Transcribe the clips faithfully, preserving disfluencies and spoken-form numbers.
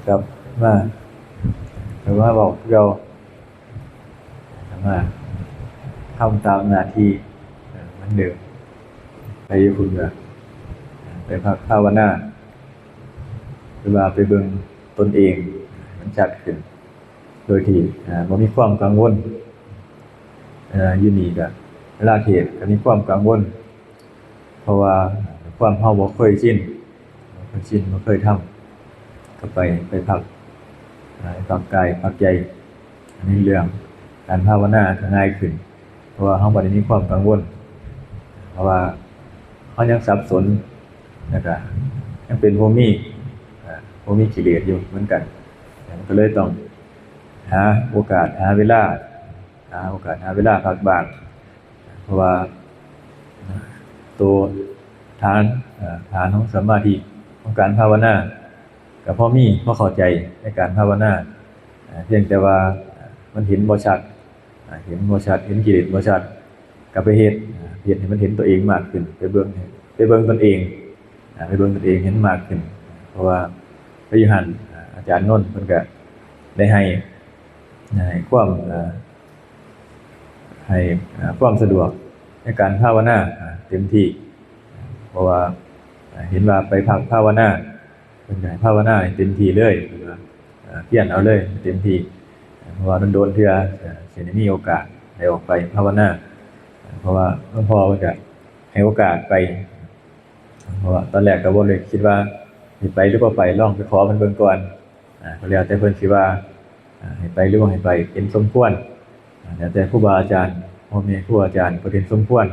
กลับมา กลับมาบอกเรา กลับมาทำตามหน้าที่ เอ่อ เหมือนเดิม ไปอยู่คุณก็ไปพักภาวนา หรือว่าไปเบิ่งตนเอง มันชัดขึ้น โดยที่ อ่า บ่มีความกังวล เอ่อ อยู่นี่ก็เวลาเทศน์ก็มีความกังวล เพราะว่าความเฮาบ่เคยชิน บ่เคยชิน บ่เคยทำ ก็ไป ไปพัก อ่า พักกาย พักใจ อันนี้เรื่องการภาวนาก็ง่ายขึ้น เพราะว่าเฮาบ่ได้มีความกังวล เพราะว่าเฮายังสับสน แล้วก็ยังเป็นผู้มี อ่า ผู้มีกิเลสอยู่เหมือนกัน มันก็เลยต้องหาโอกาส หาเวลา หาโอกาส หาเวลาพักบ้าง เพราะว่าตัวฐาน เอ่อ ฐานของสมาธิ ของการภาวนา ก็พอมี พอเข้าใจในการภาวนา อ่า เพียงแต่ว่ามันเห็นบ่ชัด อ่า เห็นบ่ชัด เห็นกิเลสบ่ชัด ก็ไปเฮ็ด อ่า เฮ็ดให้มันเห็นตัวเองมากขึ้น ไปเบิ่งให้ ไปเบิ่งตนเอง อ่า ไปเบิ่งตนเองเห็นมากขึ้น เพราะว่าไปอยู่หั่น อ่า อาจารย์นนท์เพิ่นก็ได้ให้ ให้ความ อ่า ให้ อ่า ความสะดวกในการภาวนา อ่า เต็มที่ เพราะว่า อ่า เห็นว่าไปพักภาวนา เพิ่นก็ให้ภาวนาให้เต็มที่เลย เพิ่นว่า อ่า เพียรเอาเลยเต็มที่ เพราะว่าโดนๆเทื่อ อ่า สิได้มีโอกาสได้ออกไปภาวนา เพราะว่าหลวงพ่อเพิ่นก็ให้โอกาสไป เพราะว่าตอนแรกก็บ่ได้คิดว่าสิไปหรือบ่ไป ลองไปขอเพิ่นเบิ่งก่อน อ่า ก็แล้วแต่เพิ่นสิว่า อ่า ให้ไปหรือบ่ให้ไป เห็นสมควร อ่า แล้วแต่ครูบาอาจารย์ พ่อแม่ครูอาจารย์เพิ่นเห็นสมควร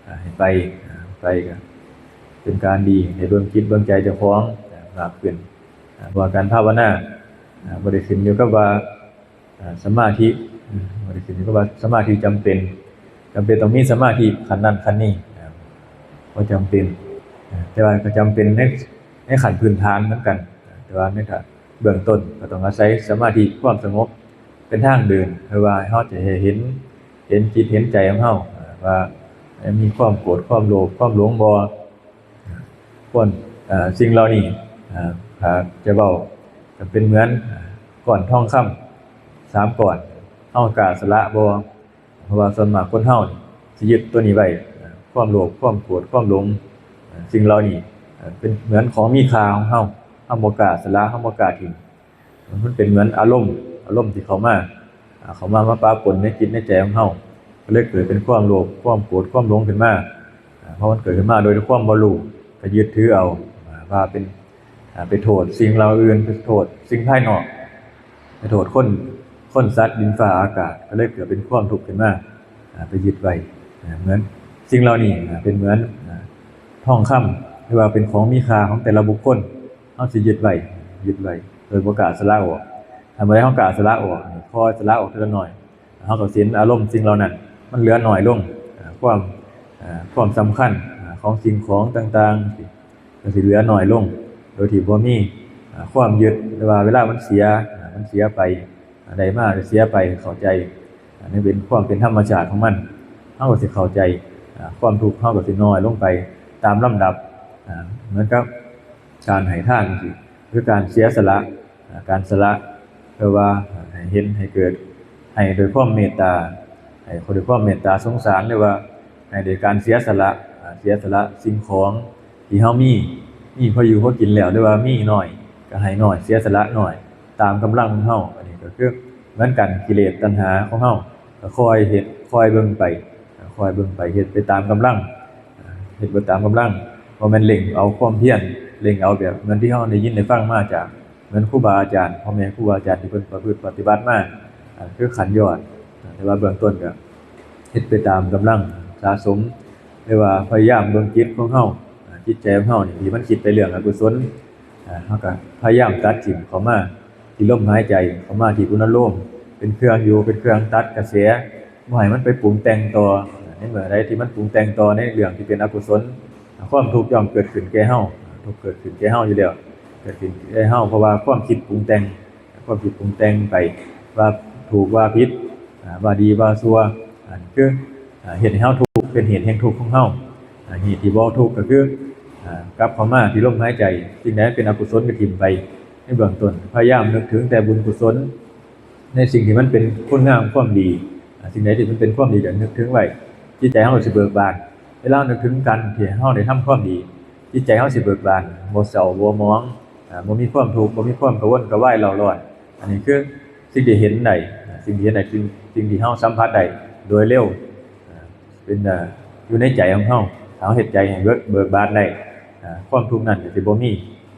อ่า ให้ไป อ่า ไปก็เป็นการดี ให้เบิ่งจิตเบิ่งใจเจ้าของ อ่า มากขึ้น อ่า เพราะว่าการภาวนา อ่า บ่ได้ขึ้นอยู่กับว่า อ่า สมาธิ อืม บ่ได้ขึ้นอยู่กับว่าสมาธิจำเป็น จำเป็นต้องมีสมาธิขั้นนั้นขั้นนี้ อ่า บ่จำเป็น อ่า แต่ว่าก็จำเป็นใน ในขั้นพื้นฐานเหมือนกัน อ่า แต่ว่าในขั้นเบื้องต้นก็ต้องอาศัยสมาธิความสงบเป็นทางเดิน เพื่อว่าเฮาจะให้เห็น เห็นจิตเห็นใจของเฮา อ่า ว่ามีความโกรธ ความโลภ ความหลงบ่ ควร เอ่อ สิ่งเหล่านี้ เอ่อ ถ้าจะเว้าก็เป็นเหมือน เอ่อ ก้อนทองคำสามก้อน เฮากล้าสละบ่ เพราะว่าส่วนมากคนเฮานี่สิยึดตัวนี้ไว้ เอ่อ ความโลภ ความโกรธ ความหลง เอ่อ สิ่งเหล่านี้ เอ่อ เป็นเหมือนของมีค่าของเฮา เฮาบ่กล้าสละ เฮาบ่กล้าถิ่ม มันเป็นเหมือนอารมณ์ อารมณ์ที่เข้ามา อ่า เข้ามา มาปะปนในจิตในใจของเฮา ก็เลยเกิดเป็นความโลภ ความโกรธ ความหลงขึ้นมา อ่า เพราะมันเกิดขึ้นมาโดยความบ่รู้ ก็ยึดถือเอา อ่า ว่าเป็น อ่า ไปโทษสิ่งเหล่าอื่น ไปโทษสิ่งภายนอก ไปโทษคน คน สัตว์ ดินฟ้าอากาศ ก็เลยเกิดเป็นความทุกข์ขึ้นมา อ่า ไปยึดไว้ อ่า เหมือนสิ่งเหล่านี้ อ่า เป็นเหมือน อ่า ทองคำ หรือว่าเป็นของมีค่าของแต่ละบุคคล เฮาสิยึดไว้ ยึดไว้ โดยบ่กล้าสละออก ถ้าเมื่อใดเฮากล้าสละออก ค่อยสละออกทีละน้อย เฮาก็สิเห็นอารมณ์สิ่งเหล่านั้น มันเหลือน้อยลง อ่า ความ อ่า ความสำคัญ อ่า ของสิ่งของต่างๆ ก็สิเหลือน้อยลง โดยที่บ่มี อ่า ความยึด หรือว่าเวลามันเสีย อ่า มันเสียไป อ่า ได้มาก็เสียไป เข้าใจ อ่า นี่เป็นความเป็นธรรมชาติของมัน เฮาก็สิเข้าใจ อ่า ความทุกข์เฮาก็สิน้อยลงไปตามลำดับ อ่า เหมือนกับ การให้ทานจั่งซี้ คือการเสียสละ อ่า การสละ เพื่อว่าให้เห็น ให้เกิด ให้โดยความเมตตา ให้โดยความเมตตาสงสาร หรือว่าให้โดยการเสียสละ อ่า เสียสละสิ่งของที่เฮามี มีพออยู่พอกินแล้ว หรือว่ามีน้อย ก็ให้น้อย เสียสละน้อย ตามกำลังของเฮา อันนี้ก็คือเหมือนกัน กิเลสตัณหาของเฮา ก็คอยเฮ็ด คอยเบิ่งไป อ่า คอยเบิ่งไป เฮ็ดไปตามกำลัง อ่า เฮ็ดไปตามกำลัง บ่แม่นเร่งเอาความเพียร เร่งเอาแบบเหมือนที่เฮาได้ยินได้ฟังมาจาก เหมือนครูบาอาจารย์ พ่อแม่ครูบาอาจารย์ที่เพิ่นประพฤติปฏิบัติมา อ่า คือขั้นยอด อ่า แต่ว่าเบื้องต้นก็เฮ็ดไปตามกำลังสะสม หรือว่าพยายามเบิ่งจิตของเฮา อ่า จิตใจของเฮานี่ที่มันคิดไปเรื่องอกุศล อ่า เฮาก็พยายามตัดถิ่มเข้ามาที่ลมหายใจ เข้ามาที่อุณาโลม เป็นเครื่องอยู่ เป็นเครื่องตัดกระแส บ่ให้มันไปปรุงแต่งต่อ ในเมื่อใดที่มันปรุงแต่งต่อในเรื่องที่เป็นอกุศล ความทุกข์ย่อมเกิดขึ้นแก่เฮา ทุกข์เกิดขึ้นแก่เฮาอยู่แล้ว เกิดขึ้นแก่เฮา เพราะว่าความคิดปรุงแต่ง ความคิดปรุงแต่งไป ว่าถูกว่าผิด อ่า ว่าดีว่าชั่ว อันคือ อ่า เฮ็ดให้เฮาทุกข์ เป็นเหตุแห่งทุกข์ของเฮา อ่า เหตุที่บ่ทุกข์ก็คือ อ่า กลับเข้ามาที่ลมหายใจ สิ่งใดเป็นอกุศลก็ถิ่มไป ในเบื้องต้น พยายามนึกถึงแต่บุญกุศล ในสิ่งที่มันเป็นคุณงามความดี อ่า สิ่งใดที่มันเป็นความดีก็นึกถึงไว้ จิตใจเฮาสิเบิกบาน เวลานึกถึงการที่เฮาได้ทำความดี จิตใจเฮาสิเบิกบาน บ่เศร้า บ่หมอง อ่า บ่มีความทุกข์ บ่มีความกังวลกระวายเร่าร้อน อันนี้คือสิ่งที่เห็นได้ อ่า สิ่งที่เห็นได้ สิ่ง สิ่งที่เฮาสัมผัสได้โดยเร็ว อ่า เป็น อ่า อยู่ในใจของเฮา ถ้าเฮาเฮ็ดใจให้เบิก เบิกบานได้ อ่า ความทุกข์นั้นก็สิบ่มี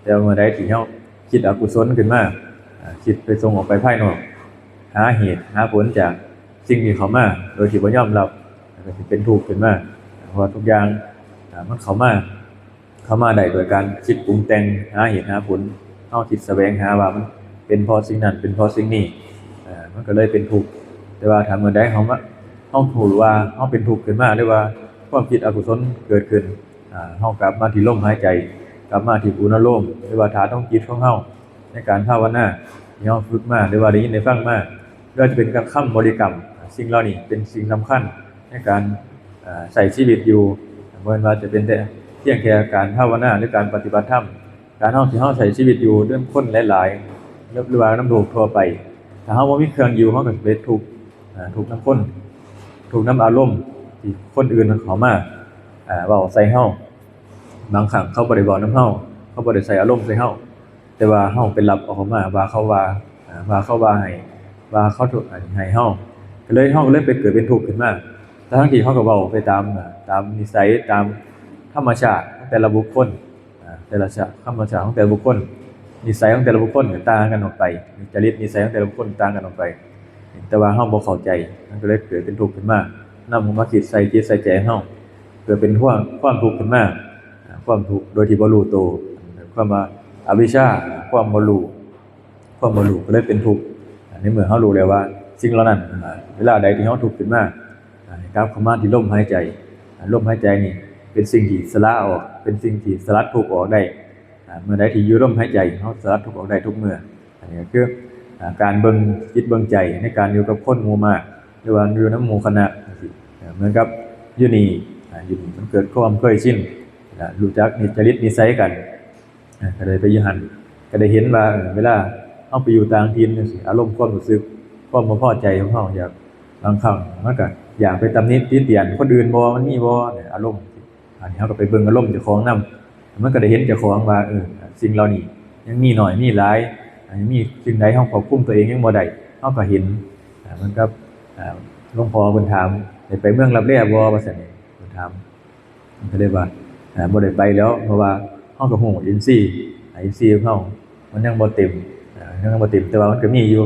แต่เมื่อใดที่เฮาคิดอกุศลขึ้นมา อ่า คิดไปส่งออกไปภายนอก หาเหตุหาผลจากสิ่งที่เข้ามา โดยที่บ่ยอมรับ ก็สิเป็นทุกข์ขึ้นมา เพราะว่าทุกอย่าง อ่า มันเข้ามา เข้ามาได้โดยการคิดปรุงแต่ง หาเหตุหาผล เฮาคิดแสวงหาว่ามันเป็นเพราะสิ่งนั้น เป็นเพราะสิ่งนี้ อ่า มันก็เลยเป็นทุกข์ แต่ว่าถ้าเมื่อใดเฮามา เฮารู้ว่าเฮาเป็นทุกข์ขึ้นมา หรือว่าความคิดอกุศลเกิดขึ้น อ่า เฮากลับมาที่ลมหายใจ กลับมาที่อุณาโลม หรือว่าธาตุของจิตของเฮา ในการภาวนาที่เฮาฝึกมา หรือว่าได้ยินได้ฟังมา หรือว่าจะเป็นคำบริกรรม สิ่งเหล่านี้เป็นสิ่งสำคัญในการ อ่า ใช้ชีวิตอยู่ บ่แม่นว่าจะเป็นแต่เพียงแค่การภาวนาหรือการปฏิบัติธรรม การเฮาที่เฮาใช้ชีวิตอยู่นำคนหลายๆ หรือ หรือว่านำโลกทั่วไป ถ้าเฮาบ่มีเครื่องอยู่ เฮาก็สิไปทุกข์ อ่า ทุกข์นำคน ทุกข์นำอารมณ์ที่คนอื่นเขามา อ่า เว้าใส่เฮา บางครั้งเขาบ่ได้เว้านำเฮา เขาบ่ได้ใช้อารมณ์ใส่เฮา แต่ว่าเฮาไปรับเอาเขามา ว่าเขาว่า อ่า ว่าเขาว่าให้ ว่าเขาทุกข์ให้เฮา ก็เลย เฮาก็เลยไปเกิดเป็นทุกข์ขึ้นมา ทั้งที่เฮาก็เว้าไปตาม อ่า ตามนิสัย ตามธรรมชาติของแต่ละบุคคล อ่า แต่ละชาติ ธรรมชาติของแต่ละบุคคล นิสัยของแต่ละบุคคลก็ต่างกันออกไป จริตนิสัยของแต่ละบุคคลต่างกันออกไป แต่ว่าเฮาบ่เข้าใจ มันก็เลยเกิดเป็นทุกข์ขึ้นมา นำมาคิดใส่จิตใส่ใจเฮา เกิดเป็นความ ความทุกข์ขึ้นมา อ่า ความทุกข์โดยที่บ่รู้ตัว ความว่าอวิชชา ความบ่รู้ ความบ่รู้ก็เลยเป็นทุกข์ อ่า ในเมื่อเฮารู้แล้วว่าสิ่งเหล่านั้น อ่า เวลาใดที่เฮาทุกข์ขึ้นมา อ่า ให้กลับเข้ามาที่ลมหายใจ อ่า ลมหายใจนี่เป็นสิ่งที่สละออก เป็นสิ่งที่สลัดทุกข์ออกได้ อ่า เมื่อใดที่อยู่ลมหายใจ เฮาสลัดทุกข์ออกได้ทุกเมื่อ อันนี้ก็คือ อ่า การเบิ่งจิตเบิ่งใจในการอยู่กับคนหมู่มาก หรือว่าอยู่นำหมู่คณะจั่งซี้ อ่า เหมือนกับอยู่นี่ อ่า อยู่นี่มันเกิดความเคยชิน อ่า รู้จักนิจจริตนิสัยกัน อ่า ก็เลยไปอยู่หั่น ก็ได้เห็นว่า เออ เวลาเฮาไปอยู่ต่างถิ่นจั่งซี้ อารมณ์ความรู้สึก ความบ่พอใจของเฮา อยาก บางครั้งมันก็อยากไปตำหนิติเตียนคนอื่นบ่ มันมีบ่เนี่ย อารมณ์ อันนี้เฮาก็ไปเบิ่งอารมณ์เจ้าของนำ มันก็ได้เห็นเจ้าของว่า เออ สิ่งเหล่านี้ยังมีน้อยมีหลาย อ่า ยังมีสิ่งใดเฮาควบคุมตัวเองยังบ่ได้ เฮาก็เห็น อ่า เหมือนกับ อ่า หลวงพ่อเพิ่นถาม ได้ไปเมืองลับแลบ่ ว่าซั่น เพิ่นถาม เพิ่นก็เลยว่า อ่า บ่ได้ไปแล้ว เพราะว่าเฮาก็ฮู้อินทรีย์ อ่า อินทรีย์ของเฮามันยังบ่เต็ม อ่า ยังบ่เต็ม แต่ว่ามันก็มีอยู่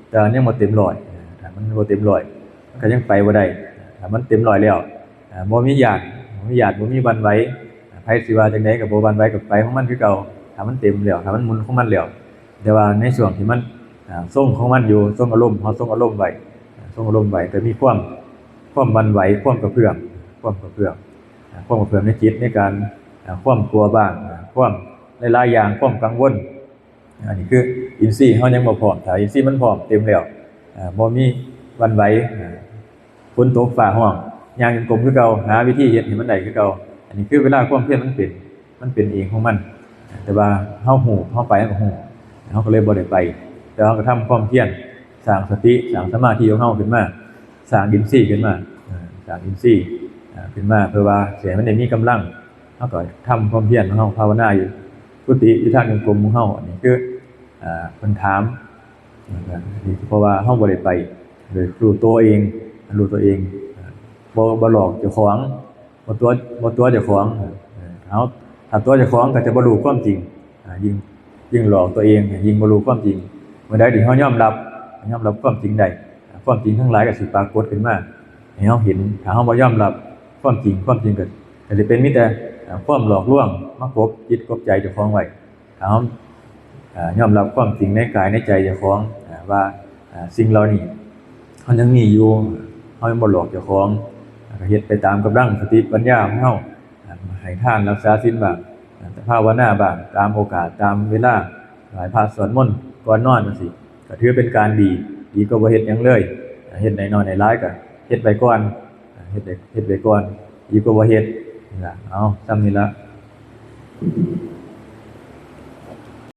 แต่ว่ามันยังบ่เต็มร้อย อ่า ถ้ามันบ่เต็มร้อย มันก็ยังไปบ่ได้ ถ้ามันเต็มร้อยแล้ว อ่า บ่มีย้าน บ่มีย้าน บ่มีหวั่นไหว อ่า ไผสิว่าจั่งใดก็บ่หวั่นไหว ก็ไปของมันคือเก่า ถ้ามันเต็มแล้ว ถ้ามันหมุนของมันแล้ว แต่ว่าในช่วงที่มัน อ่า ทรงของมันอยู่ ทรงอารมณ์ เฮาทรงอารมณ์ไว้ อ่า ทรงอารมณ์ไว้ ก็มีความ ความหวั่นไหว ความกระเพื่อม ความกระเพื่อม อ่า ความกระเพื่อมในจิต ในการ อ่า ความกลัวบ้าง อ่า ความหลายๆอย่าง ความกังวล อันนี้คืออินทรีย์เฮายังบ่พร้อม ถ้าอินทรีย์มันพร้อมเต็มแล้ว อ่า บ่มีหวั่นไหว อ่า ฝนตกฟ้าร้อง ย่างจงกรมคือเก่า หาวิธีเฮ็ดให้มันได้คือเก่า อันนี้คือเวลาความเพียรมันเป็น มันเป็นเองของมัน แต่ว่าเฮาฮู้ เฮาไปเฮาก็ฮู้ เฮาก็เลยบ่ได้ไป แต่เฮาก็ทำความเพียร สร้างสติ สร้างสมาธิของเฮาขึ้นมา สร้างอินทรีย์ขึ้นมา อ่า สร้างอินทรีย์ อ่า ขึ้นมา เพื่อว่าสิให้มันได้มีกำลัง เฮาก็ทำความเพียรของเฮา ภาวนาอยู่กุฏิ อยู่ทางจงกรมของเฮา อันนี้คือ อ่า เพิ่นถาม เพราะว่าเฮาบ่ได้ไป โดยรู้ตัวเอง รู้ตัวเอง บ่ บ่หลอกเจ้าของ บ่ตั๋ว บ่ตั๋วเจ้าของ เฮา ถ้าตั๋วเจ้าของก็จะบ่รู้ความจริง อ่า ยิ่ง ยิ่งหลอกตัวเอง ยิ่งบ่รู้ความจริง เมื่อใดที่เฮายอมรับ ยอมรับความจริงได้ ความจริงทั้งหลายก็สิปรากฏขึ้นมาให้เฮาเห็น ถ้าเฮาบ่ยอมรับความจริง ความจริงก็ ก็สิเป็นมีแต่ อ่า ความหลอกลวงมากบจิตกบใจเจ้าของไว้ ถ้าเฮา อ่า ยอมรับความจริงในกายในใจเจ้าของ อ่า ว่า อ่า สิ่งเหล่านี้เฮายังมีอยู่ เฮายังบ่หลอกเจ้าของ อ่า ก็เฮ็ดไปตามกำลังสติปัญญาของเฮา อ่า ให้ทานรักษาศีลบ้าง อ่า ภาวนาบ้าง ตามโอกาส ตามเวลา ไหว้พระสวดมนต์ก่อนนอนจั่งซี้ ก็ถือเป็นการดี ดีกว่าบ่เฮ็ดหยังเลย อ่า เฮ็ดน้อยๆ หลายๆ ก็เฮ็ดไปก่อน อ่า เฮ็ดไป เฮ็ดไปก่อน ดีกว่าบ่เฮ็ด นี่ล่ะ เอา ส่ำนี้ละ